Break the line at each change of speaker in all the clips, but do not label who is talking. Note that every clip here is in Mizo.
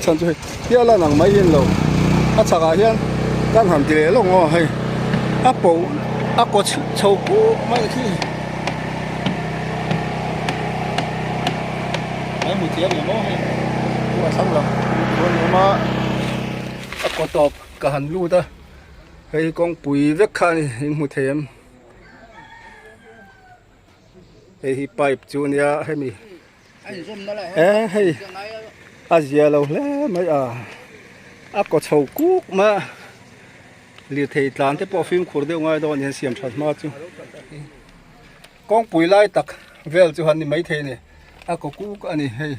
Chhan chu hei hial a nang mai hi lo a chhakah hian kan han ti leh lawk maw hei a poh a kaw chho puk mai khi a hmu thiam em aw hei a thlang lam a awm a a kaw tawp ka han lut a hei kawngpui vek kha a ni in hmu thei em hei hi pipe chu a nia hemi. E hei a zia lo hle mai a a kaw chho kuk mai a lirthei tlan te pawh fimkhur deuh ngai dawn hian siam that hma chu kawngpui lai tak vel chu han ni maithei a ni a kaw kuk a ni hei.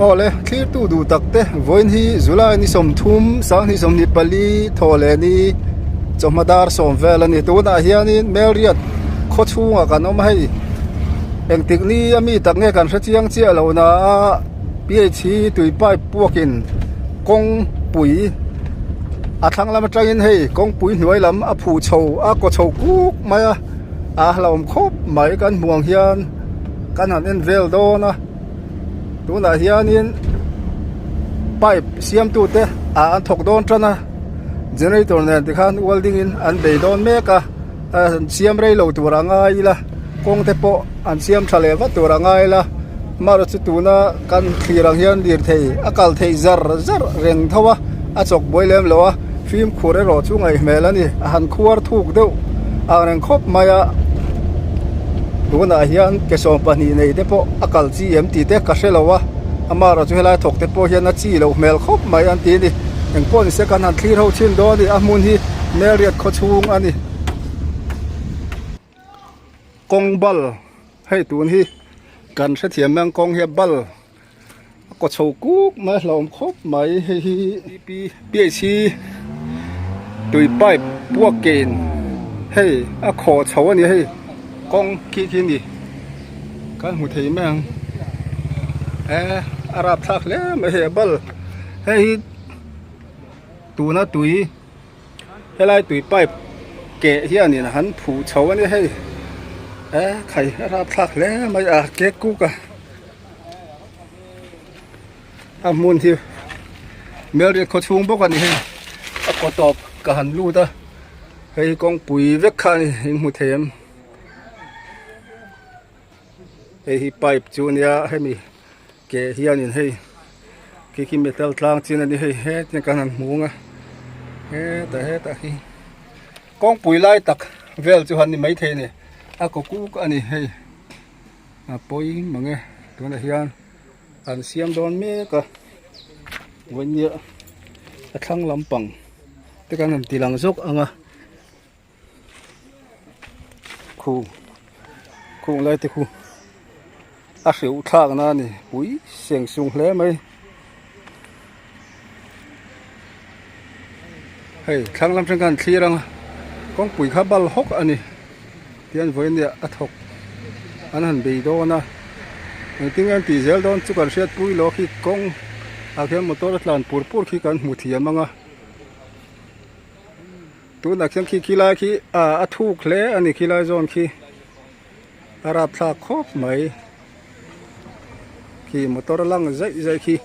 Awle thlirtu duh tak te vawiin hi July ni 30 2024 thaw leh ni chawhma dar sawm vel a ni tunah hianin Melriat khaw chhungah kan awm a hei engtik ni a mi tak nge kan hre chiang chiah lo na a ph hi tui pipe puakin kawngpui a thlang lam atangin hei kawngpui hnuai lam a phuh chho a kaw chho kuk mai a a hlauhawm khawp mai kan hmuh ang hian. Kan han en vel dawn a tunah hianin pipe siamtu te ah an thawk dawn tan a generator nen tikhan welding in an bei dawn mek a an siam rei lo tur a ngai ila kawng te pawh an siam tha leh vat tur a ngai ila amaherawhchu chu tuna kan thlir ang hian lirthei a kal theih zar zar reng tho a a chawk buai lem lo a fimkhur erawh chu ngaihhmel a ni a han khuar thuk deuh ang reng khawp mai a tunah hian ke 12 nei te pawh a kal chi em tih te ka hre lo a amaherawh chu helai thawk te pawh hian a chi loh hmel khawp mai an ti a ni engpawh ni se kan han thlir ho thin dawn a ni a hmun hi Melriat khaw chhung a ni kawng bal hei tun hi kan hrethiam ang kawng hi a bal a kaw chho kuk mai a hlauhawm khawp mai hei hi ph hi tui pipe puak kein hei a khawh chho a ni hei kawng khi khi a ni kan hmu thei mai ang e a rapthlak hle mai hei a bal hei hi tuna tui. Helai tui pipe keh hianin han phuh chho a ni hei e khai a rapthlak hle mai a ke kuk a a hmun hi Melriat khaw chhung bawk a ni hei a kaw tawp ka han lut a hei kawngpui vek kha a ni in hmu thei em hei hi pipe chu a nia hemi. Ke hianin hei khi khi metal tlang chin a ni hei hetiang kan han hmu ang a hetah hetah hi kawngpui lai tak vel chu han ni maithei a ni a kaw kuk a ni hei a pawi mang e tunah hian an siam dawn mek a vawinia a thlang lampang te kan han ti lang zawk ang a. Khu khung lai te khu a hreuh thlak na a ni pui seng sung hle mai hei thlang lam tang khan thlir ang a kawngpui kha bal hawk a ni tihian vawiin nia a thawk an han bei dawn a engtin nge an tih zel dawn chu kan hriat pui lo khi kawng ah khian motor a tlan pur pur khi kan hmu thiam ang a. Tunah khian khi khilai khi ah a thuk hle a ni khilai zawn khi a rapthlak khawp mai khi motor lang zaih zaih khi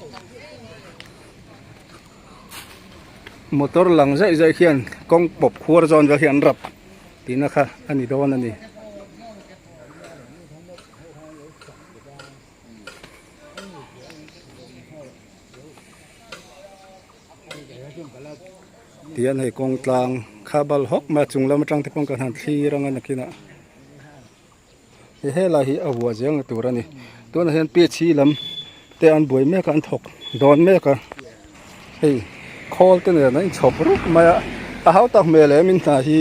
motor lang zaih zaih khian kawng pawp khuar zawn vel hi an rap tihna kha a ni dawn a ni. Tihian hei kawng tlang kha bal hawk mai a chung lam atang te pawn kan han thlir ang a nakinah he helai hi a vuah zel na tur a ni tunah hian ph lam te an buai mek a an thawk dawn mek a hei khawl te nen a inchhawp rup mai a a hau tak hmel em in hna hi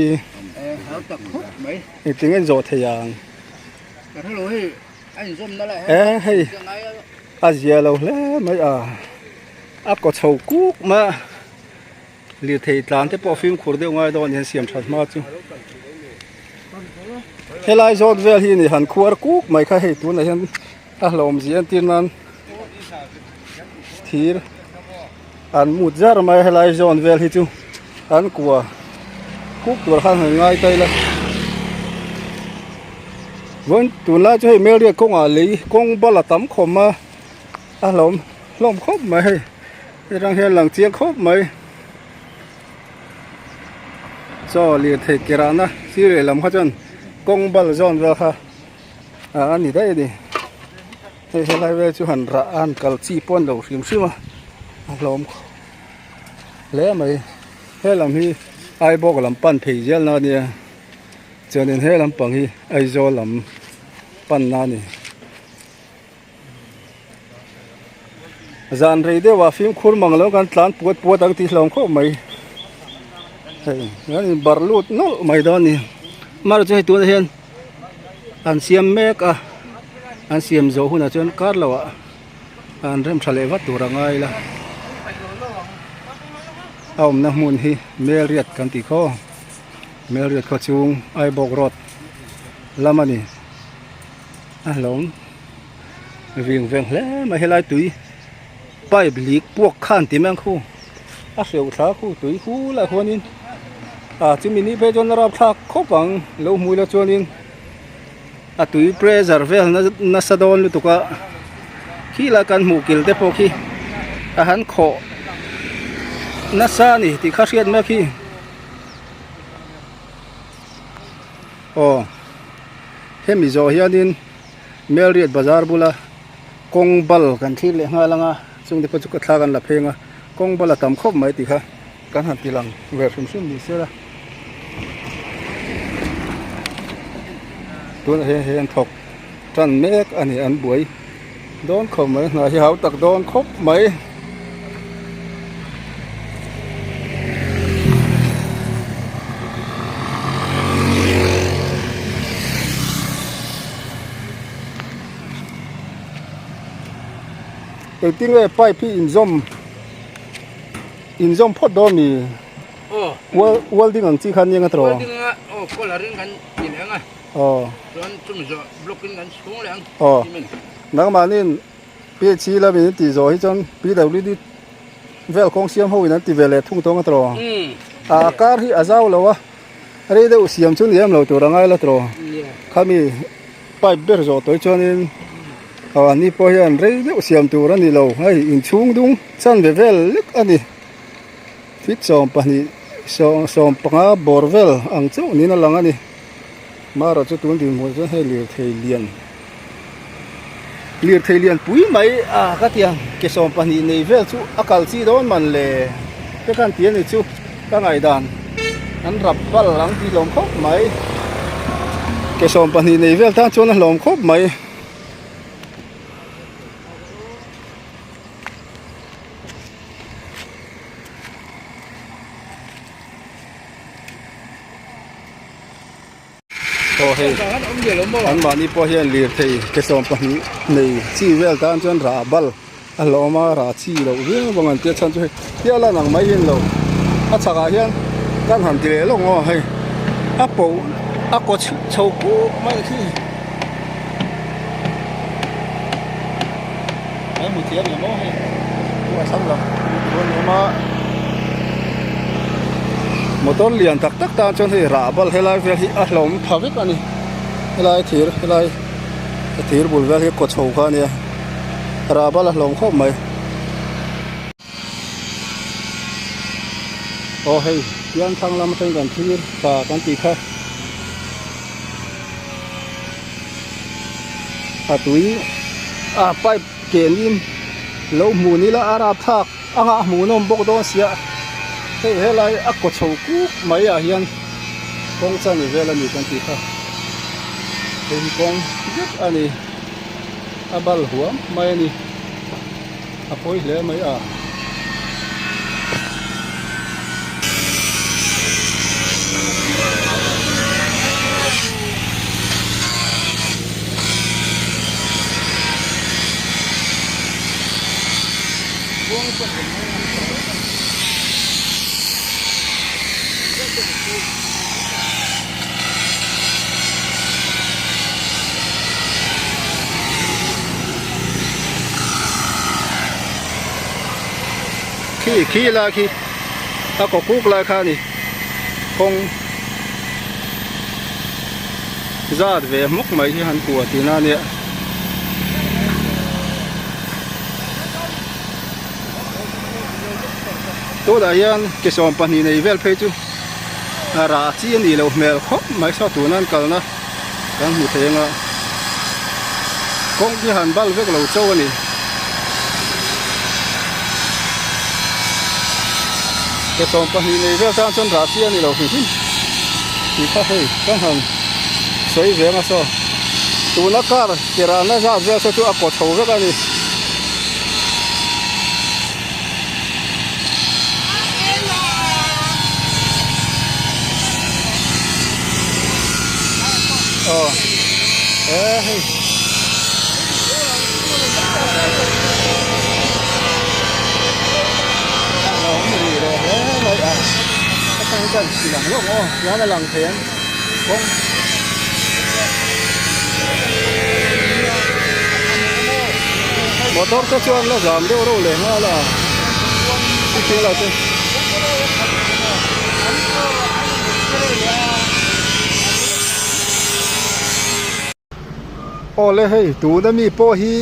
engtin nge an zawh thei ang e hei a zia lo hle mai a. A kaw chho kuk mai a lirthei tlan te pawh fimkhur deuh ngai dawn hian siam that hma chu helai zawt vel hi ni han khuar kuk mai kha hei tunah hian a hlawm zia entir nan thir an mut zar mai a helai zawn vel hi chu an kua kuk tur khan han ngai ta ila vawiin tunlai chu hei Melriat kawngah lei kawng bal a tam khawm a. A hlawm hlawm khawp mai hei hetang hian lang chiang khawp mai chaw lirthei ke rahna sir lehlam kha chuan kawng bal zawn vel kha ah a ni daih a ni hei helai vel chu han rah a han kal chi pawh a ni lo hrim hrim a a hlawm hle mai helam hi Aibawk lam pan phei zel na a nia chuanin he lampang hi Aizawl lam panna a ni. Zan rei deuh ah fimkhur mang lo kan tlan puat puat ang tih hlawm khawp mai hei an in barh lut nawlh mai dawn a ni amaherawhchu chu hei tunah hian an siam mek a an siam zawh hunah chuan kar loh ah an rem tha leh vat tur a ngai la a awmna hmun hi Melriat kan tih khaw Melriat khaw chung Aibawk road lam a ni a hlawm. Ving veng hle mai helai tui pipe leak puak khan ti mai ang khu a hreuh thla khu tui khu lah khuanin ah chumi ni phei chuan a rap thlak khawp ang lo hmu ila chuanin a tui pressure vel nasa dawn lutuk a khi lah kan hmuh kil te pawh khi a han khawh nasa a ni tih kha hriat mek hi aw hemi zawh hianin. Melriat bazar bula kawng bal kan thlir leh nghal ang a chung te pawh chu ka thla kan la pheng a kawng bal a tam khawp mai tih kha kan han ti lang ve hrim hrim ni se la tunah hian hei an thawk tan mek a ni an buai dawn khawp mai hna hi hau tak dawn khawp mai. Engtin nge pipe hi inzawm inzawm phawt dawn mi welding ang chi kha nia nga tawh
welding anga aw collar in kan ti leh ang a
aw
chuan chumi zawh block in kan chhung leh ang
aw nangmahniin PHC lamin an tih zawh hi chuan PWD vel kawng siam ho in an ti ve leh thung tawng a tawh a kar hi a zau lo a rei deuh siam chu ni em lo tur a ngai la tawh khami pipe ber zawh tawh hi chuanin aw an ni pawh hian rei deuh siam tur a ni lo hei inchhung dung chanve vel lek a ni feet 12 15 bawr vel ang chauh niin a lang a ni marawh chu tun dinhmun chuan hei lirthei lian. Lirthei lian pui mai a ka ti ang ke 12 nei vel chu a kal chi dawn man le te khan ti a ni chu ka ngaihdan an rap bal ang tih hlawm khawp mai ke 12 nei vel tan chuan a hlawm khawp mai. Aw hei an mahni pawh hian lirthei ke 12 nei chi vel tan chuan rah bal a hlawm a rah chi loh viau vang an tia chhan chu hei tia lan ang mai hi an lo a chhakah hian kan han ti leh lawk maw hei a poh a kaw chho puk mai khi a hmu thiam em maw hei chu a thlang lam tur a ni awm a motor lian tak tak tan chuan hei rah bal helai vel hi a hlawm pha vek a ni helai thir helai thir bul vel hi kaw chho kha a nia rah bal a hlawm khawp mai aw hei piang thlang lam atangin kan thlir ta kan tih kha a tui a pipe kenin lo hmuh ni la a rapthlak a nghah hmuh nawm bawk dawn sia hei helai a kaw chho kuk mai ah hian kawng chan vel a ni kan tih kha hei hi kawng vek a ni a bal huam mai a ni. A pawi hle mai a. Khi khi lai khi a kaw kuk lai kha a ni kawng zat ve hmawk mai hi han kua tihna a nia. Tunah hian ke 12 nei vel phei chu a rah chi a nih loh hmel khawp mai saw tuna an kalna kan hmu thei anga kawng hi han bal vek lo chauh a ni. Ke 12 nei vel tan chuan rah chi a ni lo hrim hrim tih kha hei kan han sawi ve anga saw tuna car ke rahna zat vel saw chu a kaw chho vek a ni. Aw e hei a awm rih leh hle mai a a tang chuan silang lawk aw tihian a lang thei ang kawng. Motor te chuan la zam deuh reuh leh nghal a thil lah chu awle hei tuna mi pawh hi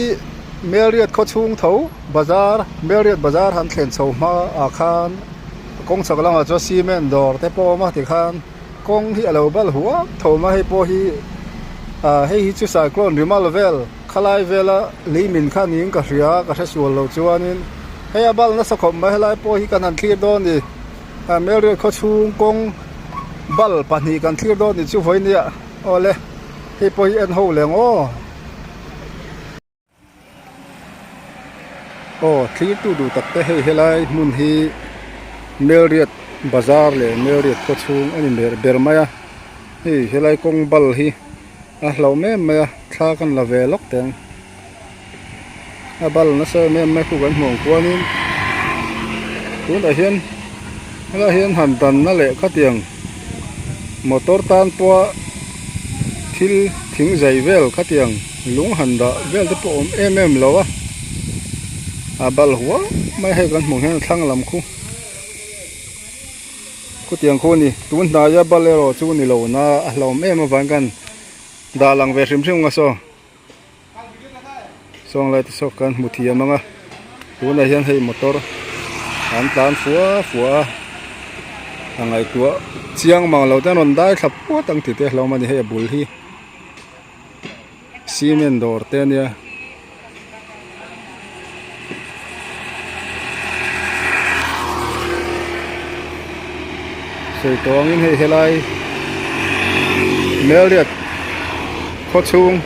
Melriat khaw chhung tho bazar Melriat bazar han thlen chho hma ah khan kawng chhak lamah chuan cement dawr te pawh a awm a tikhan. Kawng hi a lo bal huap tho mai hei pawh hi ah hei hi chu cyclone rimal vel khalai vela lei min kha niin ka hria ka hre sual lo chuanin hei a bal nasa khawp mai helai pawh hi kan han thlir dawn ni ah Melriat khaw chhung kawng bal pahnih kan thlir dawn ni chu vawinia awle hei pawh hi en ho leh ang aw. Aw thlir tu duh tak te hei helai hmun hi Melriat bazar leh Melriat khaw chhung a ni ber ber mai a hei helai kawng bal hi a hlauh em mai a thla kan la ve lawk teh ang a bal nasa em em mai khu kan hmuh ang khuanin tunah hian helaiah hian han danna leh khatiang motor tan pawha thil thing zai vel khatiang. Lung han dah vel te pawh a awm em em lo a a bal huau mai hei kan hmuh hian a thlang lam khu khutiang khu a ni tun hnaia bal erawh chu ni lo na a hlauhawm em avang khan dah lang ve hrim hrim ang a saw sawng lai te saw kan hmu thiam ang a tunah hian hei motor an tlan fua fua a a ngaihtuah chiang mang lo te an rawn dai thla puat ang tih te a hlauhawm a ni hei a bul hi. Cement dawr te ania sawi tawh angin hei helai Melriat khaw chhung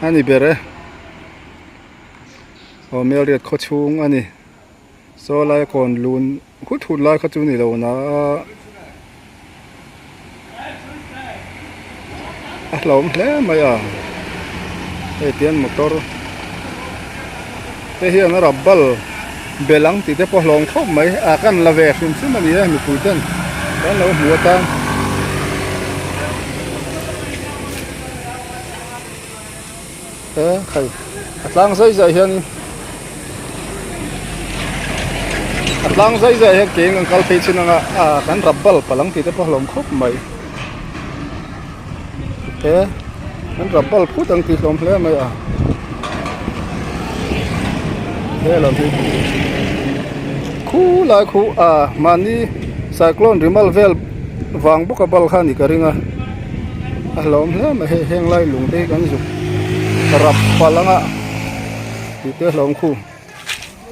a ni ber e aw Melriat khaw chhung a ni saw lai kawn lun hut hut lai kha chu ni lo na a hlauhawm hle mai a hei tian motor te hian a rap bal bel ang tih te pawh a hlawm khawp mai a kan la ve hrim hrim a ni e mipui ten kan lo hmu atan He khai a tlang zai zai hian a tlang zai zai hian keng an kal phei chin anga ah kan rap bal palh ang tih te pawh a hlawm khawp mai he kan rap bal phut ang tih hlawm hle mai a he lam hi khu lai khu ah mahni cyclone rimal vel vang bawk a bal kha a nih ka ring a. A hlauhawm hle mai hei heng lai lung te hi kan zuk rap palh anga tih te hlauhawm khu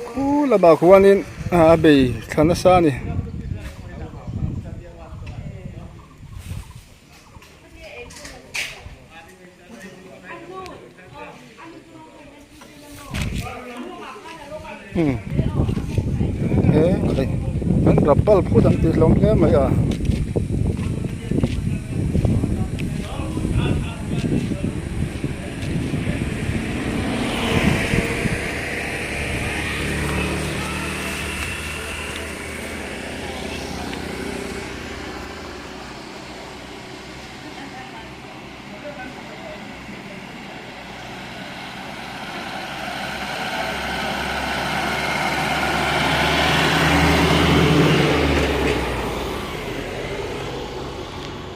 khu lamah khuanin a bei thla nasa a ni. Umm he khai an rap bal phut ang tih hlawm hle mai a.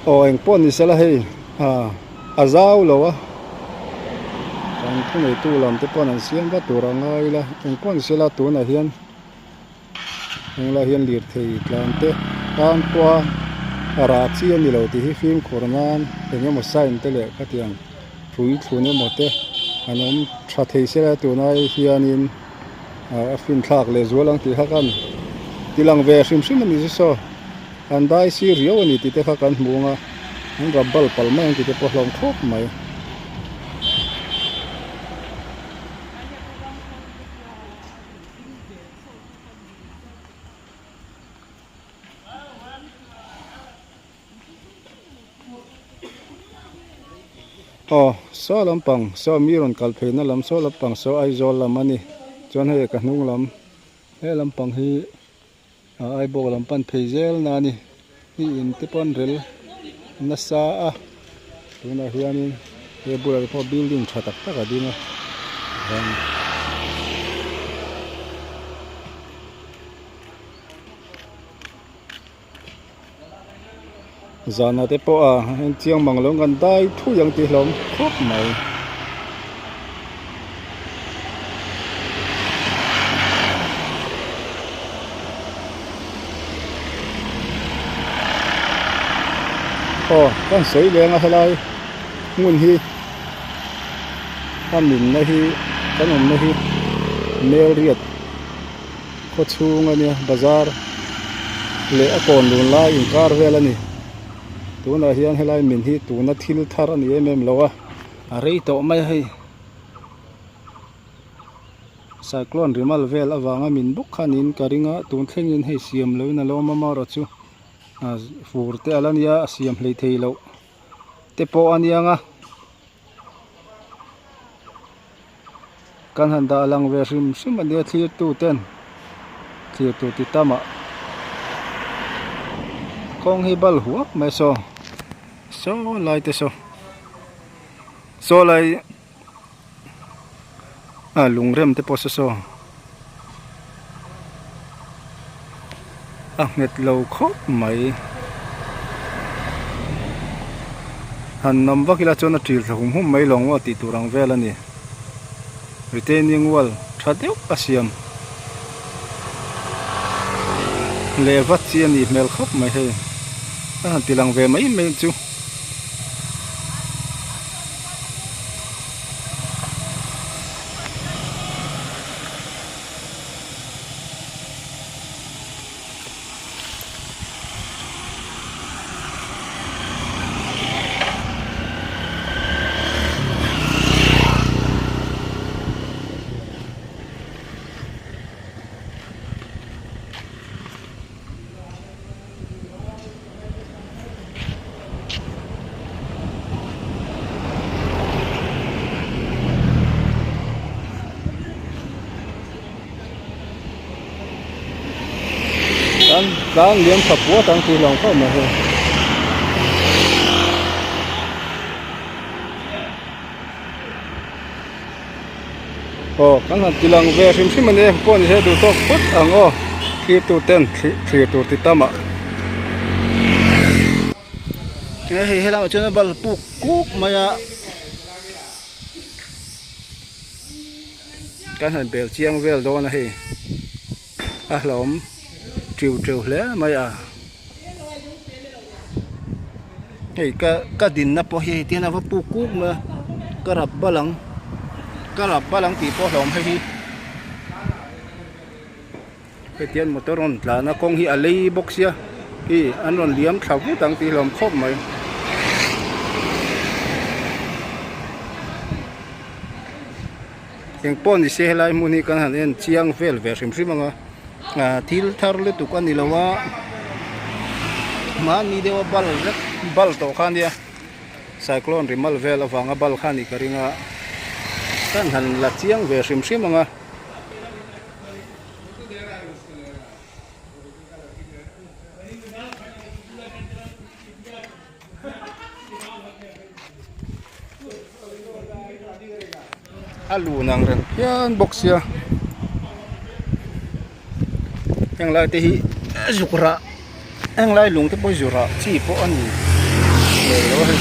Aw eng pawh ni sela hei ah a zau lo a kan thuneitu lam te pawh an siam vat tur a ngai ila eng pawh ni sela tunah hian. Heng lai hian lirthei tlan te tan pawha a rah chi a ni lo tih hi fimkhur nan eng emaw sign te leh khatiang hrui thlun emaw te an awm tha thei sela tunai hianin ah a finthlak leh zual ang tih kha kan ti lang ve hrim hrim a ni chu saw an dai sir riau a ni tih te kha kan hmu ang a an rap bal palh mai ang tih te pawh a hlawm khawp mai. Aw saw lampang saw mi rawn kal phei na lam saw lampang saw Aizawl lam a ni chuan hei ka hnung lam he lampang hi ah Aibawk lam pan phei zel na a ni hi in te pawh an rel nasa a tunah hianin he bulah te pawh building tha tak tak a ding a chuan. Zanah te pawh a en chiang mang lo kan dai thui ang tih hlawm khawp mai. Aw kan sawi leng a helai hmun hi a minna hi kan awmna hi Melriat. Khaw chhung a nia bazar leh a kawn lun lai inkar vel a ni tunah hian helai min hi tuna thil thar a ni em em lo a a rei tawh mai a hei cyclone rimal vel avanga min bawk kha niin ka ring a tun thlengin hei siam loin a lo awm a marawh chu ah fur te a la nia a siam hleithei loh te pawh a nia nga. Kan han dah lang ve hrim hrim a nia thlir tu ten thlir tur ti tam ah kawng hi bal huak mai saw saw lai te saw saw lai ah lung rem te pawh saw saw a nghet lo khawp mai han nam vak ila chuan a ṭil thla hum hum mai lawng maw tih tur ang vel a ni retaining wall tha deuh a siam leh vat chi a nih hmel khawp mai hei a han ti lang ve mai mai chu. Tlan tlan liam tha puat ang tih hlawm khawp mai hei. Aw kan han ti lang ve hrim hrim a ni e pawh ni se duh tawk phawt ang aw thlir tur ten thlir tur ti tam ah. Hei helamah chuan a bal puk kuk mai a kan han bel chiang vel dawn a hei a hlawm tiu teu hle mai a. Hei ka ka dinna pawh hi hei tihian a va puk kuk mai a ka rap bal ang ka rap bal ang tih pawh a hlawm hei hi hei tihian motor rawn tlan a kawng hi a lei bawk sia hi an rawn liam thla vut ang tih hlawm khawp mai. Eng pawh ni se helai hmun hi kan han en chiang vel ve hrim hrim ang a ah thil thar lutuk a ni lo a mahni deuha bal vek bal tawh kha a nia cyclone rimal vel avanga bal kha a nih ka ring a kan han la chiang ve hrim hrim ang a. A lun ang reng phian bawk sia heng lai te hi zuk rah heng lai lung te pawh hi zu rah chi pawh a ni ve lo a hei.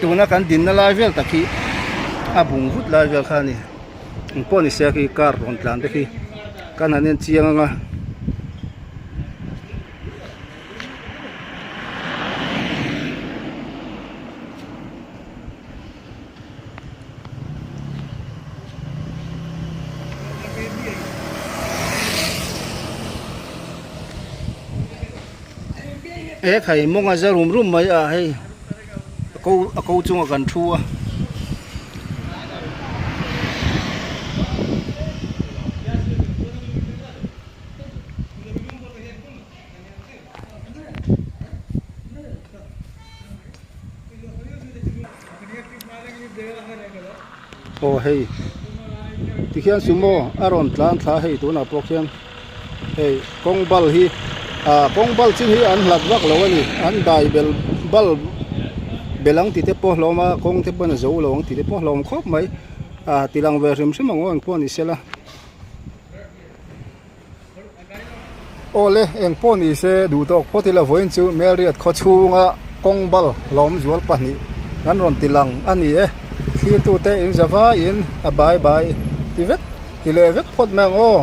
Tuna kan dinna lai vel tak hi A bung vut lai vel kha a ni engpawh ni se a khi car rawn tlan te khi kan han en chiang ang a. He khai mawng a za rum rum mai a hei a ko a ko chungah kan thu a. Aw hei tikhian sumo a rawn tlan thla hei tunah pawh khian hei kawng bal hi ah kawng bal chin hi an hlat vak lo a ni an dai bel bal bel ang tih te pawh hlawm a kawng te pawn a zo lo ang tih te pawh hlawm khawp mai ah ti lang ve hrim hrim ang aw engpawh ni sela. Awle, eng pawh ni se duh tawk phawt ila vawiin chu Melriat khaw chhunga kawng bal hlawm zual pahnih kan rawn ti lang a ni e. Thlirtute in za vaiin a bai bai ti vek ti leh vek phawt mai ang aw.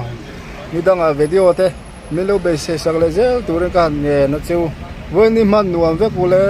Ni dangah video te min lo beisei sak leh zel turin ka han ngen a chu. Vawiin ni hman nuam vek ule.